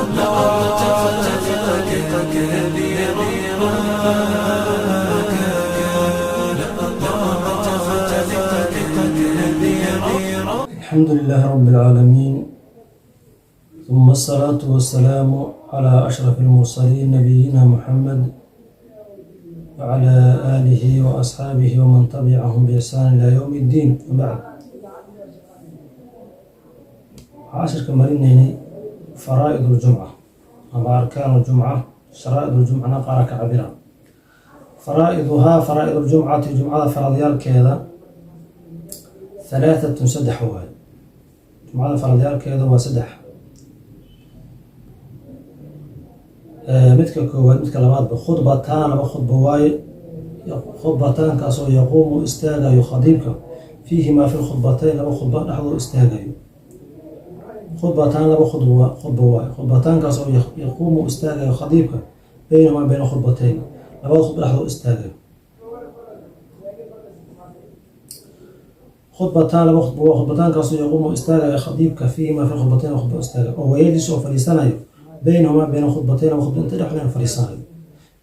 لأطمت خالقك كبيرا، لأطمت خالقك كبيرا. الحمد لله رب العالمين، ثم الصلاة والسلام على أشرف المرسلين، نبينا محمد وعلى آله وأصحابه ومن تبعهم بإحسان إلى يوم الدين، وبعد. Waxaa cashirka marinaynay faraa'id اljumca ama arkaan اljumca, sharaa'id اljumcana qaara ka cabira. Faraa'iduhaa, faraa'id اljumcati, jumcada faradyaalkeeda, halaatatun, saddex waaye. Jumcada faradyaalkeeda waa saddex. Midka koowaad, midka labaadba, khudbataan, laba khudba waaye. Khudbataankaasoo yaquumu, istaagayo khadiibka, fiihimaa, fi lkhudbatayn, laba khudba dhexdooda istaagayo. Khudbataan, laba khudba waaye. Khudbataankaasoo yaquumu, istaagayo khadiibka, baynahumaa, bayna khudbatayn, labada khudba dhexdooda istaagayo. Khudbataan, laba khudba waa. Khudbataankaasoo yaquumu, istaagayo khadiibka, fiihimaa, fi khudbatayn, khudba istaagayo oo wayajlis, oo fadhiisanayo, baynahumaa, bayna khudbatayn, laba khudba inta dhexdooda fadhiisanayo,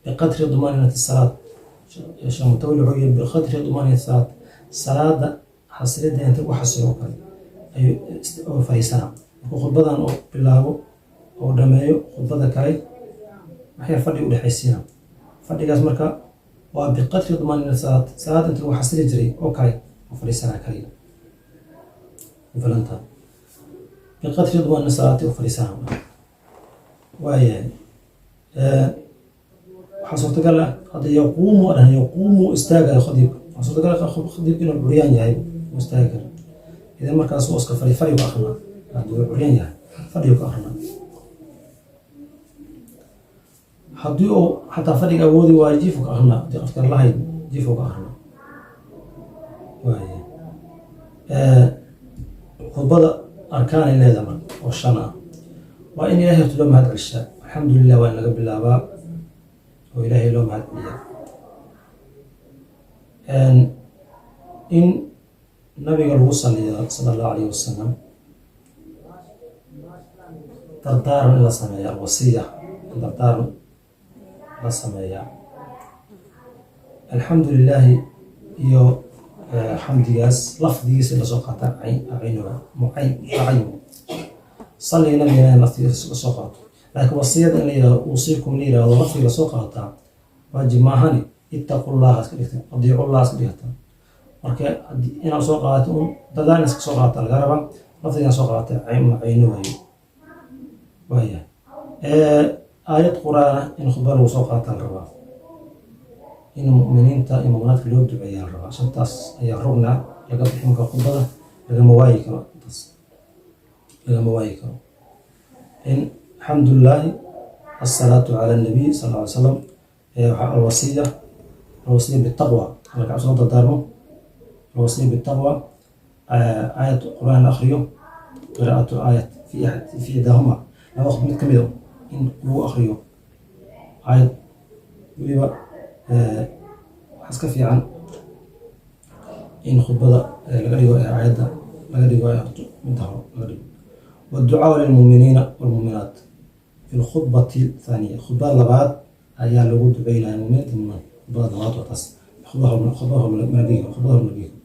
biqadri dumaaninati salaad. Sheekh Mutawalli wuxuu yiri biqadri dumaaninati salaad, salaada xasilida inta u xasilo oo kale ayuu oo fadhiisanaa. Markuu khudbadan oo bilaabo oo dhameeyo khudbada kale, waxyar fadhi u dhexaysiina. Fadhigaas marka waa biqadri dumaaninati salaad, salaada inta lagu xasili jiray oo kale oo fadhiisanaa kaliya ku filanta. Biqadri dumaaninati salaati oo fadhiisanaa. Waayahay, waxaa suurtagal ah hadda yaquumu dhan, yaquumu, istaagayo khadiibka. Waxaa suurtagal ah khadiibka inuu curyaan yahay, uu istaagi karo. Idan markaas uu iska fadhi, fadhigu ka akrinaa. Hadduu curyaan yahay, fadhigu ka akrinaa. Haddii uu xataa fadhiga awoodi waayo, jiifu ka akrinaa. Haddii qofka lahayd, jiifu ka akrinaa. Waayahay, khudbada arkaanay leedahay marka oo shan ah. Waa in Ilahay horta loo mahad celshaa. Alxamdu lilah waa in laga bilaabaa oo Ilaahay loo mahad celiyaa. In nabiga lagu saliyo sala Allahu alayhi wasalam. Dardaaran in la sameeya, alwasiya, in dardaaran la sameeyaa. Alxamdu lilaahi iyo xamdigaas lafdigiisa in lasoo qaataa, caynuga mucayn, salliga nabigana in lafdigiisa lasoo qaato. Laakiin wasiyada in la yihahdo, uusiikum la yihahdo, lafdiga lasoo qaataa waajib maahani. Ittaqu llaha iska dhigta, adiicu llah iska dhigta. Marka inaad soo qaadato un dardaaran iska soo qaata laga rabaa, lafdigan soo qaata cayno waayo. Waayahay, aayad qur-aana in khudba lagu soo qaataa la rabaa. In mu'miniinta iyo mu'minaadka loo duceeyaa la rabaa. Shantaas ayaa rugna laga bixin karo khudbada, lagama waayi karo. Intaas lagama waayi karo. In alxamdulilaahi, asalaatu cala nabiy sal lla ly slam, waxaa alwasiya, alwasiya bitaqwa, alla ka cabsoo dardaarmo, alwasiya bitaqwa, aayad qur-aan la akriyo, qiraa'atu aayat fi ixdaahuma, laba waqt mid ka mida in lagu akriyo aayad. Weliba waxaa iska fiican in khudbada laga dhigo aayadda laga dhigo midda hore laga dhigo. والدعاء للمؤمنين والمؤمنات في الخطبة الثانية، khudbada labaad ayaa lagu duceynaya muminiinta, muminaat. Khudbada labaad waa taas. Khudbada hore mana dhigi karo, khudbada hore mana dhigi karo.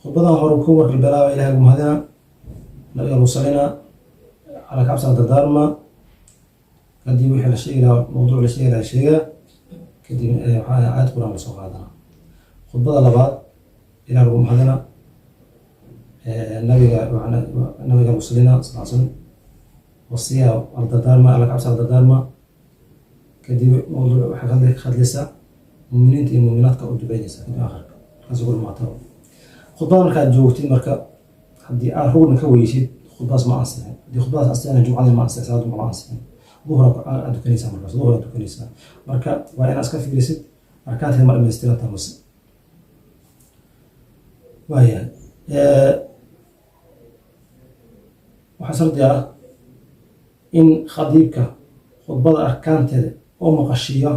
Khudbadan hore ku marka la bilaaba, Ilahay lagu mahadinaa, nabiga lagu salinaa, ala kacabsana dardaarma. Kadib wixii la sheegi lahaa, mawduuc la sheegi lahaa sheegaa. Kadib waxaa aayad qur-aan lasoo qaadanaa. Khudbada labaad Ilaah lagu mahadinaa, nabiga lagu salinaa sal slam, wasiya aldardaarma, alla kacabsa aldardaarma. Kadib mawduuc waxaa ka hadlaysaa, muminiinta iyo muminaadka u duceynaysa. Kadib akhirka markaas ugu dhamaata khudbada. Markaad joogtid, marka haddii aad rugna ka weysid, khudbadaas ma ansixin. Haddii khudbadaas ansixin, jumcadii ma ansixin, salaad jumca ma ansixin. Duhur aad dukanaysaa markaas, duhur aad dukanaysaa. Marka waa inaad iska fiirisid arkaanteeda ma dhamaystiranta mase. Waayahay, waxaa shardi ah in khadiibka khudbada arkaanteeda oo maqashiyo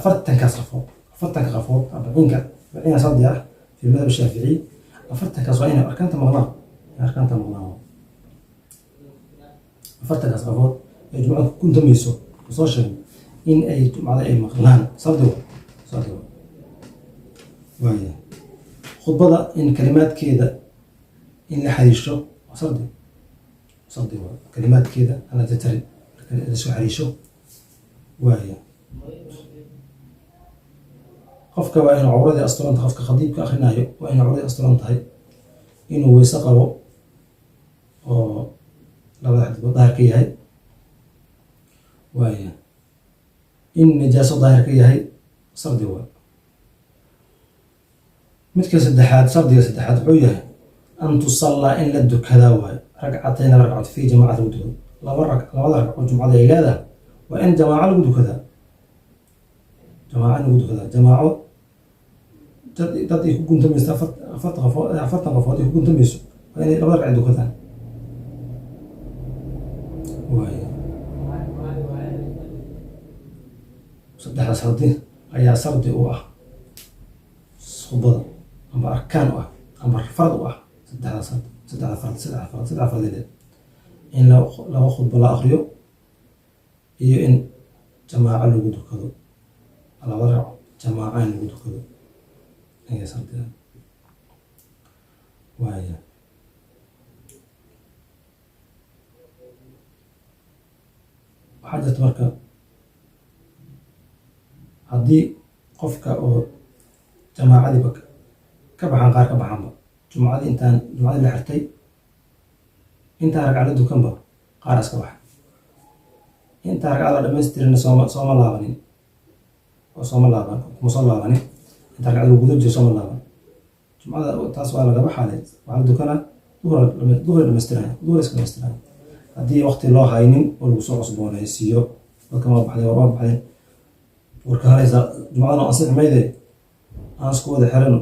40-kaas qafood, 40-ka qafood, 40-ka, 40 shardi ah fi madhab Shaaficiy. 40-kaas waa inay arkaanta maqlaan, arkaanta maqlaan. Afartankaas qofood ee jumcada ku guntamayso soo sheegay in ay jumcada ay maqlaan, shardi wa, shardi wa. Waaya, khudbada in kalimaadkeeda in la xariisho waa shardi, shardi waa kalimaadkeeda aan la jarjarin marka la soo xariisho. Waaya, qofka waa inuu cawradii asturan tahay. Qofka khadiibka akrinaayo waa inuu cawradii asturan tahay, inuu weyse qabo oo labada xadidba daahir ka yahay. Waaya, in nijaaso daahir ka yahay shardi waa. Midka saddexaad, shardiga saddexaad wuxuu yahay an tusallaa, in la dukadaa waayo, ragcatayn, laba ragcood, fii jamaacati lagu dukado. Laba rag, labada ragcood jumcada ay leedahay waa in jamaaco lagu dukadaa, jamaaco in lagu dukadaa, jamaaco dad ay ku guntamayso, 40 qofood, 40 qofood ay ku guntamayso, waa inay labada ragcay dukadaan. Waaya, saddexda shardi ayaa shardi u ah khudbada, amba arkaan u ah, amba farad u ah. Saddexda shardi, saddexda farad, saddex farad, saddex faradileed: in laba khudbo la akriyo iyo in jamaaco lagu dukado, laba ragco jamaaco in lagu dukado ayaa shardiga. Waaya, waxaa jirta marka haddii qofka oo jamaacadiiba ka baxaan, qaar ka baxaanba jumcadii, intaan jumcadii la xirtay, intaan ragca la dukanba qaar iska baxay, intaan ragcada la dhamaystirin sooma laabanin oo sooma laaban, kuma soo laabanin, intaan ragcada lagu guda jiro sooma laaban jumcada, taas waa lagaba xaalay. Waxaa la dukanaa duhur, duhur dhamaystiraya, duhur iska dhamaystiraya haddii waqti loo haynin oo lagu soo cusboonaysiiyo. Dadka waa baxday, waa baxdeen, warka halaysa jumcadana ansixi mayde, aan isku wada xirano,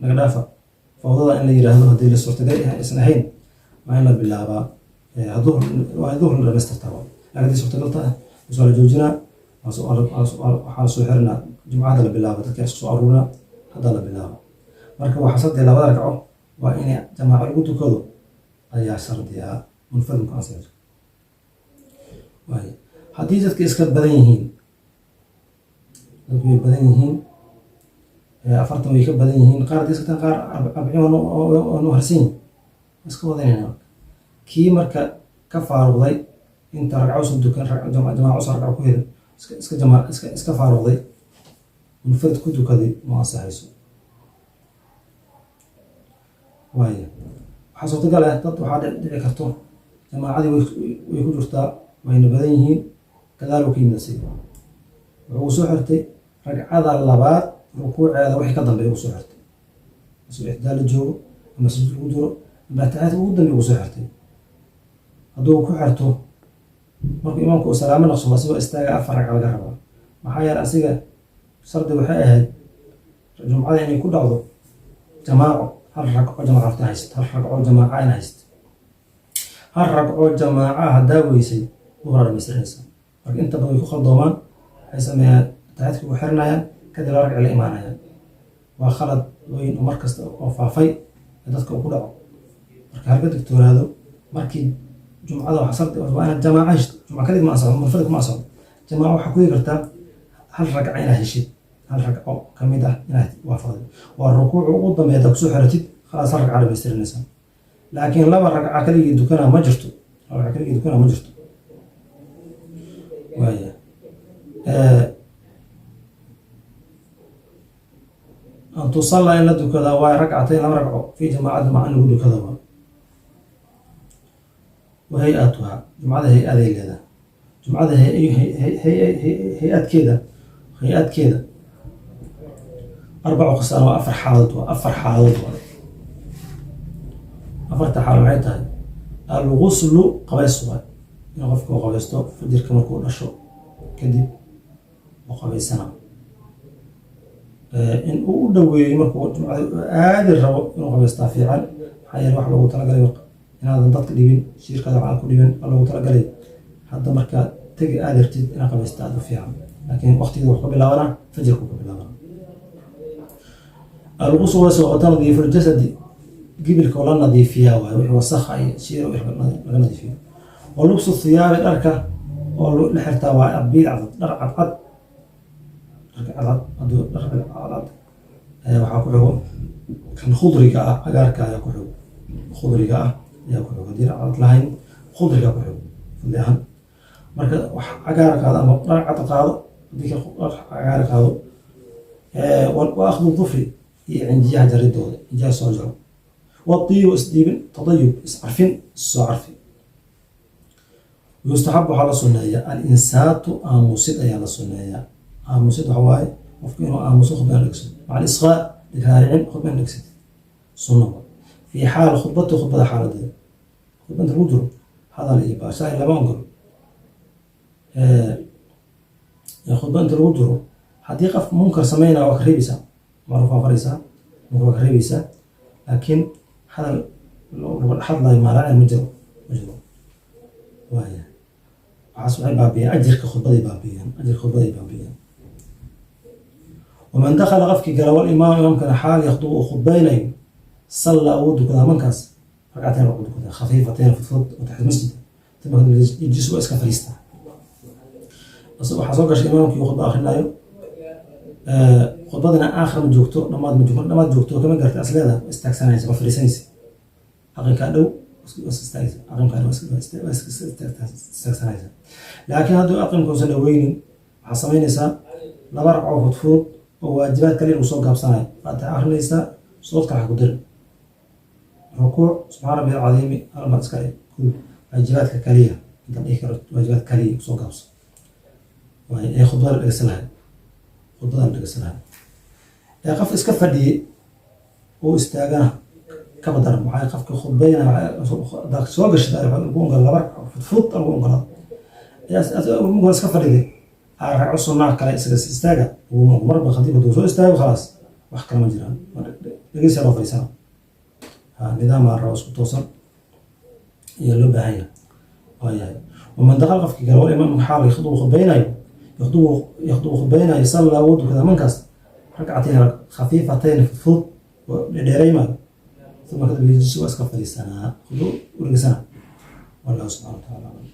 naga dhaafa fawdada in la yiraahdo. Haddii la suurtagal aysan ahayn, waa in la bilaabaa duhur, waa in duhur la dhamaystirtaa. Laakiin haddii suurtagal tahay, bas waa la joojinaa, waxaa la soo xirinaa jumcada, la bilaabo, dadka isku soo aruurinaa, hadda la bilaabo. Marka waxaa shardiga labada ragco waa in jamaaco lagu tukado ayaa shardiga, munfarid ku ansixi. Waaya, haddii dadka iska badan yihiin, dadku way badan yihiin, 40 way ka badan yihiin qaar, haddii iska qaar 40 waanu harsan yihin, iska wadanayna. Kii marka ka faaruqday inta ragco usan dukan, jamaaco usan ragco ku helin, iska jamaa iska faaruqday, munfarid ku dukaday, ma ansaxayso. Waaya, waxaa suurtagal ah dad waxaa dhici karto jamaacadii way ku jirtaa, wayna badan yihiin, gadaal uu ka yimid asiga, wuxuu soo xirtay ragcada labaad rukuuceeda wixii ka dambeeya uu soo xirtay, asagoo ixtidaal la joogo ama sujuud lagu jiro ama ataxiyaadka ugu dambeeya uu soo xirtay. Hadduu ku xirto, markuu imaamku uu salaamo naqsado, asigoo istaaga afar ragca laga rabaa. Maxaa yeelay asiga shardi waxay ahayd jumcada inay ku dhacdo jamaaco, hal ragco jamaaco horta hayst, hal ragco jamaaca in hayst, hal ragco jamaaca haddaa weysay, duhura dhamaystiranaysa. Marka inta badan way ku khaldoomaan, waxay sameeyaan ataxiyaadka ugu xiranayaan, kadib laba ragci la imaanayaan. Waa khalad weyn oo mar kasta oo faafay ee dadka uu ku dhaco. Marka halka digtoonaado, markii jumcada waxa shardi waa inaad jamaaca heshid. Jumca kadib ma ansaxo, munfarid kuma ansaxo. Jamaaca waxaa ku heli kartaa hal ragca inaad heshid, hal ragco kamid ah inaad waafaqdid, waa rukuucu ugu dambeeya. Haddaad kusoo xiratid, khalaas, hal ragca dhamaystiranaysaa. Laakiin laba ragca kaligii dukanaa ma jirto, laba ragca kaligii dukanaa ma jirto. Waaya, an tusalla, in la dukadaa waayo, ragcatayn, laba ragco, fii jamaacati, maca in lagu dukada waa. Wa hay-atuha, jumcada hay-aday leedahay, jumcada hay-adkeeda, hay-adkeeda arbacu khisaan, waa afar xaaladood, waa afar xaaladood. Waa afarta xaal maxay tahay? Alguslu, qabays waay, in qofka uu qabaysto fajirka markuu dhasho kadib uu qabaysana, in uu u dhoweeyo markuu jumcada aadi rabo inuu qabaystaa fiican. Maxaa yeele wax loogu talagalay inaadan dadka dhibin, shiirkaada waxaan ku dhibin waa loogu talagalay. Hadda markaa tegi aad rabtid inaad qabaysta aad u fiican, laakiin waqtigeeda wuxuu ka bilaabanaa fajirku ka bilaabanaa. Alguslu wa tandiifu ljasadi, gibilka oo la nadiifiyaa waayo, wixii wasakha iyo shiir laga nadiifiyo. Wa lubsu thiyaabi, dharka oo la xirtaa waa abiid, cadcad, dhar cadcad, dharka cadcad. Hadduu dhar cadcad waxaa ku xigo kan khudriga ah, cagaarka ayaa ku xigo, khudriga ah ayaa ku xigo. Haddii dhar cadcad lahayn, khudriga ku xigo fadli ahaan. Marka wax cagaar qaado ama dhar cad qaado, haddii ka dhar cagaar qaado. Wa akhdu dufri, iyo cinjiyaha jaridooda, cinjiyaha soo jaro. Watiibu, isdiibin, tadayub, iscarfin, issoo carfi. Yustaxab, waxaa la sunneeyaa alinsaatu, aamusid ayaa la sunneeyaa. Aamusid waxa waaye qofku inuu aamuso, khudbana dhegso, maca alisqaa, dhigraaricin, khudbana dhegsad sunna wa fii xaal khudbati, khudbada xaaladeeda. Khudba inta lagu jiro hadal iyo baashaay lama ogolo. Khudba inta lagu jiro haddii qof munkar sameynaya, waa ka reebaysaa, macruuf waa faraysaa, munkar waa ka reebaysaa, laakiin hadal lagu hadlayo maalaacin ma jiro, ma jiro. Waaya, waxaas waxay baabiyeen ajirka khudbaday, baabiyeen ajirka khudbaday baabiyeen. Waman dakhala, qofkii gala, walimaam, imaamkana xaal yakhdubu, uu khudbaynayo, sallaa, wuu dukadaa mankaas ragcateen, waa ku dukadaa, khafiifateen, fudfud, oo taxta masjid yajlisu, waa iska fariistaa. Waxaa soo gashay imaamkii khudba akhrinayo, khudbadana aakhir ma joogto, dhammaad ma joogto. Dhammaad joogto kama garta, as leedahay waa istaagsanaysa, waa fariisanaysa, aqinkaa dhow waa istaagaysa, aqinkaa dhow waa iska istaagsanaysa. Laakiin hadduu aqinka uusan dhaweynin, waxaa samaynaysaa laba ragco fudfudud oo waajibaad kale lagu soo gaabsanayo. Faatixa akrinaysaa, suurad kale ha ku dirin, rukuuc, subxaan rabbi alcadiimi hal mar iska gudub, waajibaadka kaliya inta dhihi karo, waajibaad kaliya kusoo gaabso. Waayo ee khudbada la dhegeysan lahay, khudbada la dhegeysan lahay ee qof iska fadhiyey oo istaagana kaba daran. Maxaa qofka khudbayna hadaad soo gashid lagu ogola laba ragco fudfudud lagu ogolaa, marka iska fadhiday ragco sunnaa kale isaga istaaga laguma ogolo. Marba khatiib hadduu soo istaago, khalaas, wax kale ma jiraan, dhegeysa loo fadhiisana. Ha, nidaam aa rabo isku toosan ayaa loo baahan yahay. Waayahay, waman dakhala, qofkii gala, wal imaamka xaal yakhdubu, khudbaynayo, yakhdubu, yakhdubu, khudbaynayo, sallaa, wuu dukadaa mankaas ragcatayn khafiifatayn, fudfudud oo dheeraymayo, uma kadib yajlisu, waa iska fadhiisanaa, khudbo u dhegeysanaa. Wallahu subxana wa taala aclam.